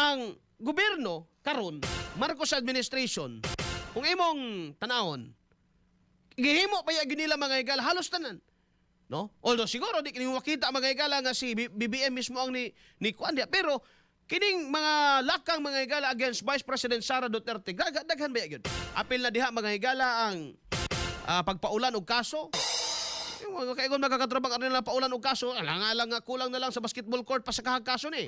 Ang gobyerno karon, Marcos administration, kung imong tanawon, gihimo pa ya nila, mga higala, halos tanan. No? Although siguro di kini makita, mga higala, nga si BBM mismo ang ni kuan diya, pero kining mga lakang, mga higala, against Vice President Sara Duterte, daghan ba gyud. Apil na diha, mga higala, ang pagpaulan og kaso. Yung mga kaigon, mga katrobang, ano nila paulan og kaso, alang-alang nga kulang na lang sa basketball court pa sa kahag kaso ni.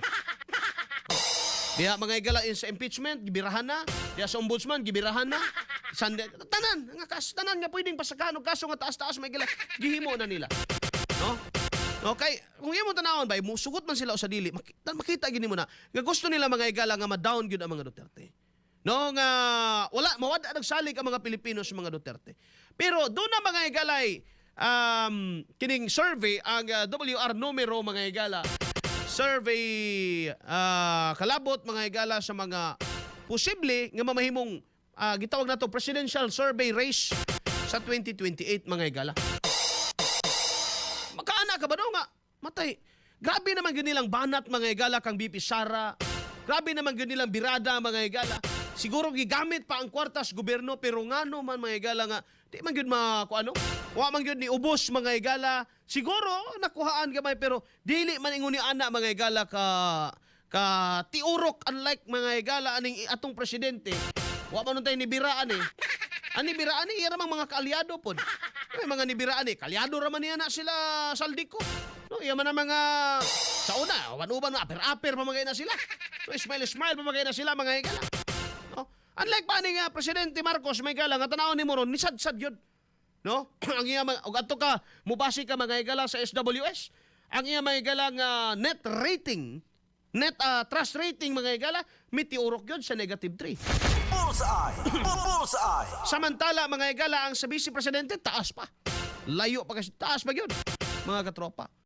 Diha, mga higala, in sa impeachment, gibirahan na. Diha sa ombudsman, gibirahan na. Sande, tanan, nga tanan nga pwedeng pasakahan og kaso nga taas-taas, mga higala, gihimo na nila. No? Okay, kung imo tanawon ba, musugot man sila o sa dili, makita, makita gini mo na nga gusto nila, mga higala, nga ma-down gyud ang mga Duterte. No, nga wala mawad nagsalig ang mga Pilipino sa mga Duterte. Pero doon na, mga higalay, kining survey ang WR numero, mga higala, survey kalabot, mga higala, sa mga posible nga mamahimong gitawag nato presidential survey race sa 2028, mga higala. Makaana ka ba no nga matay? Grabe naman gyud nilang banat, mga higala, kang VP Sara. Grabe naman gyud nilang birada, mga higala. Siguro gigamit pa ang kwartas gobyerno, pero ngano man, mga higala, nga di man gyud ma ano? Wa man gyud ni ubos, mga higala. Siguro nakuhaan gamay, pero dili man ingon ni ana, mga higala, ka tiurok, unlike, mga higala, aning atong presidente. Wa man nun tayo ni biraan eh. Ani biraan eh, iya ramang mga kaalyado pod. May mga nibiraan eh, kalyado raman niya na sila Zaldy Co. No, iya man ang mga sa una, uban-uban na aper-aper pa mga na sila. No, smile smile pa mga na sila, mga higala. No? Unlike pa ni nga Presidente Marcos, may higala, nga tanawon ni mo ron, nisad-sad yun. No? Ang iya mga og adto ka mubasi ka, mga higala, sa SWS, ang iya, mga higala, nga net rating, net trust rating, mga higala, mitiurok yun sa negative 3. Bullseye! Bullseye! Samantala, mga higala, ang sa Vice Presidente, taas pa. Layo pa kasi, taas pa yun, mga katropa.